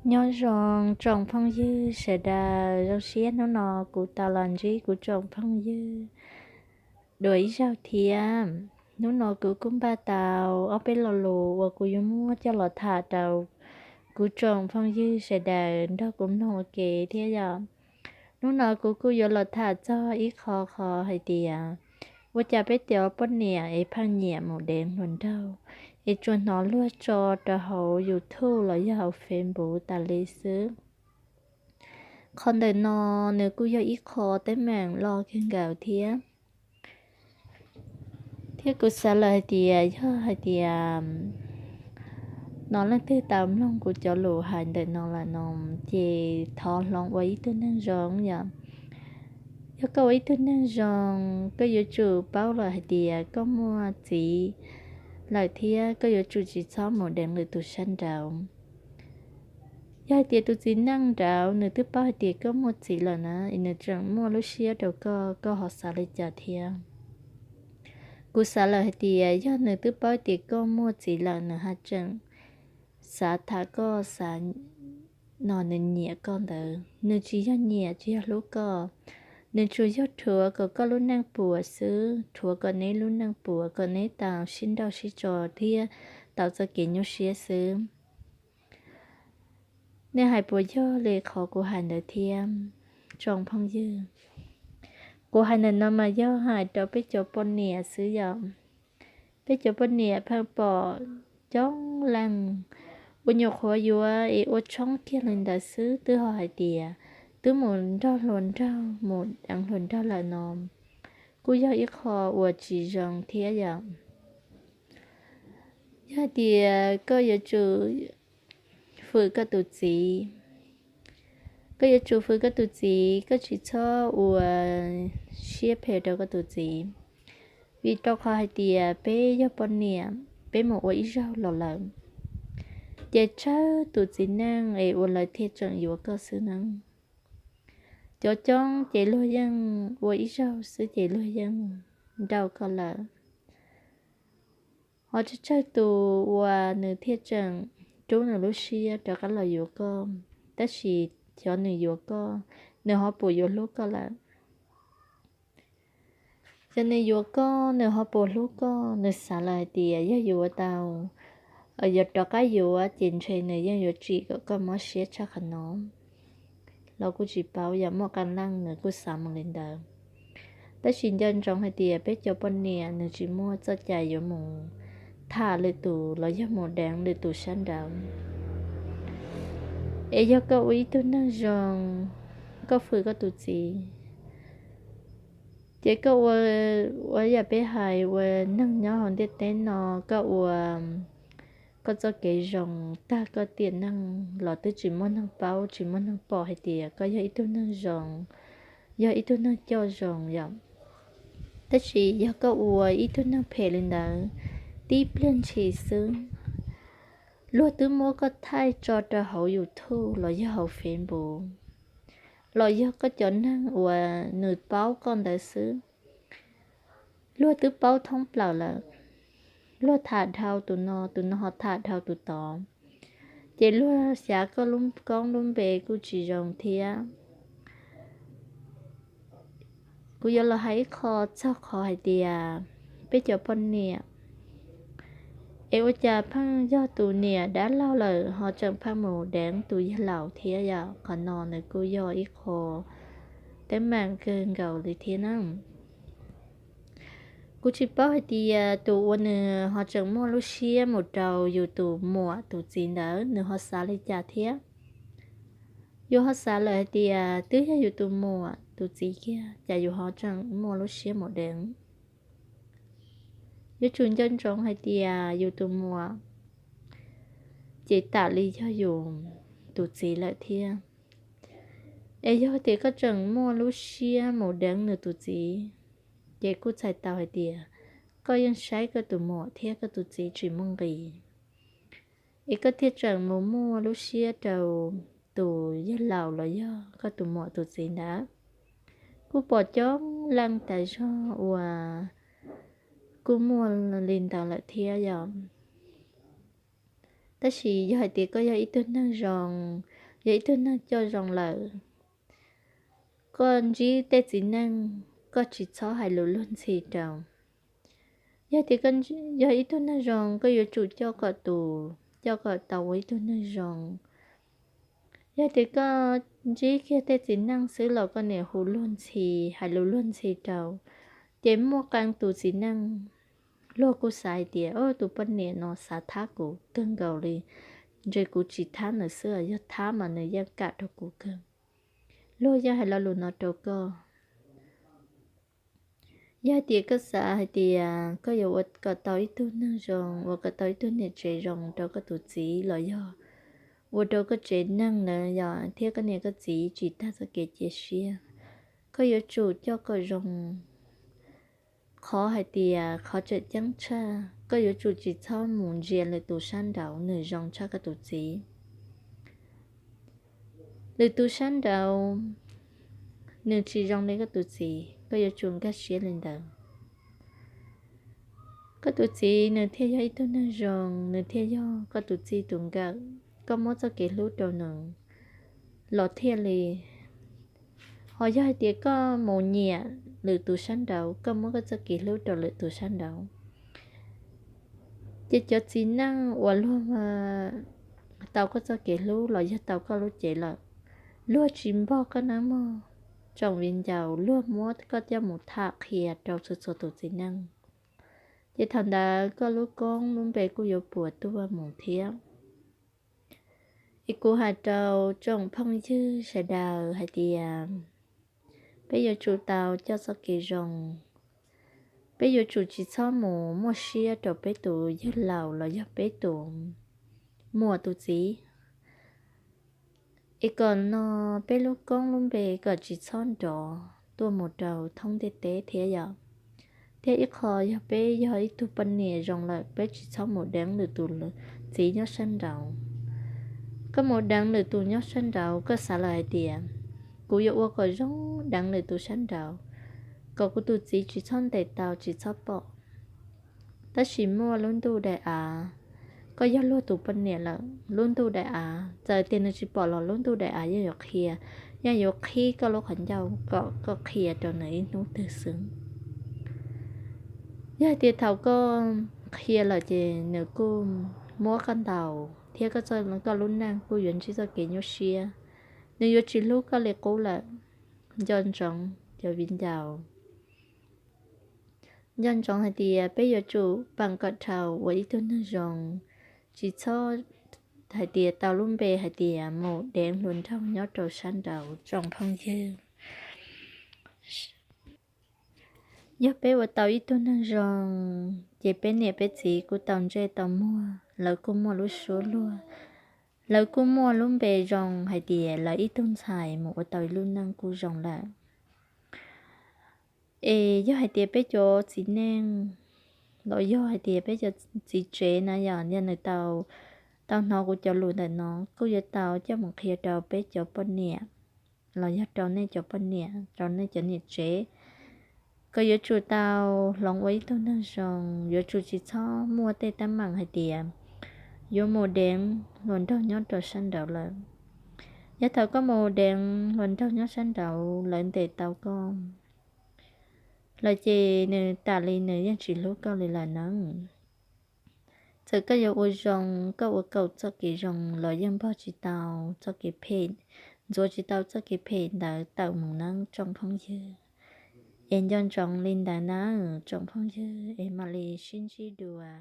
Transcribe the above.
Nyob zoo tsoom phooj ywg sawv daws, zoo siab hnub no kuv tau los ntsib kuv tsoom phooj ywg dua ib zaug thiab. Hnub no kuv kuj npaj tau ob peb lo lus uas kuv yuav muab coj los tham rau kuv tsoom phooj ywg sawv daws nrog kuv mloog ua ke thiab yom. Hnub no kuv kuj yuav los tham txog ib qho, qhov hais tias ua cas peb cov poj niam es pheej nyiam mus deev hluas nraug, es tsuas hnov luag tso rau hauv YouTube los yog hauv Facebook tas li xwb. Qhov ntawm no nws kuj yog ib qho teeb meem loj kawg nkaus thiab. Thiab kuv xav lawm hais tias yog hais tias hnov leej twg tau mloog kuv cov lus hais ntawm no lawm no, ces thov hloov ua ib tug neeg zoo yom. Yog koj ua ib tug neeg zoo, koj yuav tsum paub lawm hais tias koj muaj txiv lawm thiab koj yuav tsum tsis txhob mus deev lwm tus sab nraud. Yog hais tias tus txiv neej nraud nws twb paub hais tias koj muaj txiv lawm na, es nws tseem muaj lub siab rau koj, koj ho xav li cas thiab? Kuv xav lawm hais tias yog nws twb paub tias koj muaj txiv lawm, nws haj tseem xav tham koj, xav no nws nyiam koj ntawd, nws tsis yog nyiam, tsis yog hlub koj. Nws tsuas yog rhuav kom koj lub neej puas xwb, rhuav kom neb lub neej puas, kom neb tau sib nrauj sib tso thiab tau txoj kev nyuaj siab xwb. Nej hais puas yog li qhov kuv hais ntawd thiab? Tsoom phooj ywg, kuv hais ntawm no mas yog hais rau peb cov poj niam xwb yom. Peb cov poj niam pheej pom coob leej uas nyuam qhuav yuav es ua tshoob kiag li ntawd xwb twb ho hais tias twb mus nrog hluas nraug, mus deev hluas nraug lawm no, kuj yog ib qho uas tsis zoo thiab yom. Yog hais tias koj yuav tsum fwm koj tus txiv, koj yuav tsum fwm koj tus txiv, koj tsis txhob ua siab phem rau koj tus txiv. Vim rau qhov hais tias peb yog poj niam, peb mus ua ib zaug los lawm, ces tsawg tus txiv neej es uas lawv thiaj tseem yuav koj xwb na. Cov coob ces luag yeej ua ib zaug xwb ces luag yeej nrauj koj lawm. Ho tsawg tsawg tus uas nws thiaj tseem rub nws lub siab rov qab los yuav koj, tab sis xyov nws yuav koj, nws ho puas yuav hlub koj lawm. Xyov nws yuav koj, nws ho puas hlub koj, nws xav lawm hais tias yog yuav tau, yog rov qab yuav ces ntshe nws yeej yuav tsim kom koj mob siab tshaj qhov no los kuj tsis paub, yog muaj qee leej nws kuj xav mus li ntawd. Tab sis nco ntsoov hais tias peb cov poj niam nws tsis muaj txoj cai yuav mus tham lwm tus los yog mus deev lwm tus sab nraud. Es yog koj ua ib tug neeg zoo, koj fwm koj tus txiv, ces koj ua, ua yam peb hais ua neeg nyob hauv ntiaj teb no, koj ua koj txoj kev zoo tag koj tiam neej los twb tsis muaj neeg paub, tsis muaj neeg pom hais tias koj yog ib tug neeg zoo, yog ib tug neeg coj zoo yom. Tab sis yog koj ua ib tug neeg phem li ntawd, tib pliag ntshis xwb, luag twb muab koj thaij tso rau hauv YouTube los yog hauv Facebook, los yog koj cov neeg uas nws paub koj ntawd xwb, luag twb paub thoob plaws lawm. Luag tham dhau tus no, tus no ho tham dhau tus tod, ces luag xyav koj lub koob lub npe kuj tsis zoo thiab. Kuv yuav los hais ib qho txog qhov hais tias peb cov poj niam es ua cas pheej yog tus niam dab laug lawm ho tseem pheej mus deev tus yawg laus thiab yom. Qhov no nws kuj yog ib qho teeb meem kawg nkaus li thiab na. Kuv tsis paub hais tias tus uas nws ho tseem muaj lub siab mus rau yus tus muam tus txiv ntawd nws ho xav li cas thiab. Yus ho xav lawm hais tias twb yog yus tus muam tus txiv kiag cas yus ho tseem muaj lub siab mus deev. Yuav tsum nco ntsoov hais tias yus tus muam ces tam li yog yus tus txiv lawm thiab. Es yog tias koj tseem muaj lub siab mus deev nws tus txiv, ces kuj txhais tau hais tias koj yeej saib koj tus muam thiab koj tus txiv tsis muaj nqis, es koj thiaj tseem mus muaj lub siab rau tus yawg laus los yog koj tus muam tus txiv ntawd. Kuj pom coob leej tas zog uas kuj muaj li ntawd lawm thiab yom. Tab sis yog hais tias koj yog ib tug neeg zoo, yog ib tug neeg coj zoo lawm, koj ntsib tej txiv neej koj tsis txhob hais lus luag ntxhi rau. Yog tias koj yog ib tug neeg zoo, koj yuav tsum coj kom tus, coj kom tau ua ib tug neeg zoo. Yog tias koj ntsib kiag tej txiv neej xwb los koj niam hu luag ntxhi, hais lus luag ntxhi rau, ces muaj qee tus txiv neej luag kuj xav hais tias, o, tus poj niam no xav thab kuv kawg nkaus li, ntshe kuv tsis thab nws xwb, yog thab mas nws yeej kam rau kuv kawg. Luag yeej hais lo lus no rau koj. Yog hais tias koj xav hais tias koj yuav ua kom tau ib tug neeg zoo, ua kom tau ib tug niam tsev zoo rau koj tus txiv los yog ua rau koj tsev neeg ntawd yog thiab koj niam koj txiv tsis tag txoj kev cia siab, koj yuav tsum coj kom zoo. Qhov hais tias qhov tseem ceeb tshaj, koj yuav tsum tsis txhob mus ntsia lwm tus sab nraud, nws zoo tshaj koj tus txiv. Lwm tus sab nraud nws tsis zoo li koj tus txiv, koj yuav tsum nkag siab li ntawd. Koj tus txiv nws thiaj yog ib tug neeg zoo, nws thiaj yog koj tus txij tus nkawm, koj muab txoj kev hlub rau nws los thiaj li. Ho yog hais tias koj mus nyiam lwm tus sab nraud, koj muab koj txoj kev hlub rau lwm tus sab nraud, ces cov txiv neej uas luag tau koj txoj kev hlub los yog tau koj lub cev lawm, luag tsis npog koj nawb mog. Tsoom viv ncaus, luag muab koj coj mus tham qhia rau txhua txhua tus txiv neej, ces thaum ntawd koj lub koob lub npe kuj yuav puas tuaj mus thiab. Es kuv hais rau tsoom phooj ywg sawv daws hais tias peb yuav tsum tau coj txoj kev zoo, peb yuav tsum tsis txhob mus muaj siab rau peb tus yawg laus los yog peb tus muam tus txiv. Es kom no peb lub koob lub npe kom tsis txhob nrov tuaj mus rau thoob ntiaj teb thiab yom. Thiab ib qho yog peb yog ib tug poj niam zoo lawm, peb tsis txhob mus deev lwm tus txiv nyob sab nraud. Koj mus deev lwm tus nyob sab nraud, koj xav lawm hais tias kuv yuav ua kom zoo deev lwm tus sab nraud, kom kuv tus txiv tsis txhob ntes tau tsis txhob pom. Tab sis muaj lub ntuj daim av, koj yog luag tus poj niam lawm, lub ntuj daim av txawm tias nws tsis pom los lub ntuj daim av yeej yuav qhia, yeej yuav qhib koj lub qhov ncauj kom koj qhia rau nws ib hnub twg xwb. Yog hais tias thaum koj qhia lawm ces nws kuj muab koj ntaus thiab koj lub neej kuj yuav ntsib txoj kev nyuaj siab, nws yuav tsis hlub koj li qub lawm. Nco ntsoov cov viv ncaus, nco ntsoov hais tias peb yuav tsum peem kom dhau ua ib tug neeg zoo, tsis txhob hais tias tau lub npe hais tias mus deev hluas nraug nyob rau sab nraud tsoom phooj ywg. Yog peb ua tau ib tug neeg zoo, ces peb niam peb txiv kuj tau ntsej tau muag, lawv kuj muaj lub suab luag, lawv kuj muaj lub npe zoo hais tias lawv ib tug ntxhais mus ua tau ib lub neej kuj zoo lawm. Es yog hais tias peb cov txiv neej los yog hais tias peb cov txiv tsev na yom, yog nws tau, tau hnov kuv cov lus ntawm no kuj yuav tau coj mus qhia rau peb cov poj niam los yog rau nej cov poj niam, rau nej cov niam tsev, kom yuav tsum tau hloov ua ib tug neeg zoo, yuav tsum tsis txhob muaj tej teeb meem hais tias yuav mus deev hluas nraug nyob rau sab nraud lawm. Yog thaum koj mus deev hluas nraug nyob sab nraud lawv ntes tau koj, lawv ces nws tam li nws yeej tsis hlub koj li lawm nawb. Txawm koj yuav ua zoo, koj ua kaum txoj kev zoo los yeej npog tsis tau txoj kev phem, ntxuav tsis tau txoj kev phem ntawd tawm mus nawb tsoom phooj ywg. Es nco ntsoov li ntawd nawb tsoom phooj ywg, es mam li sib ntsib dua.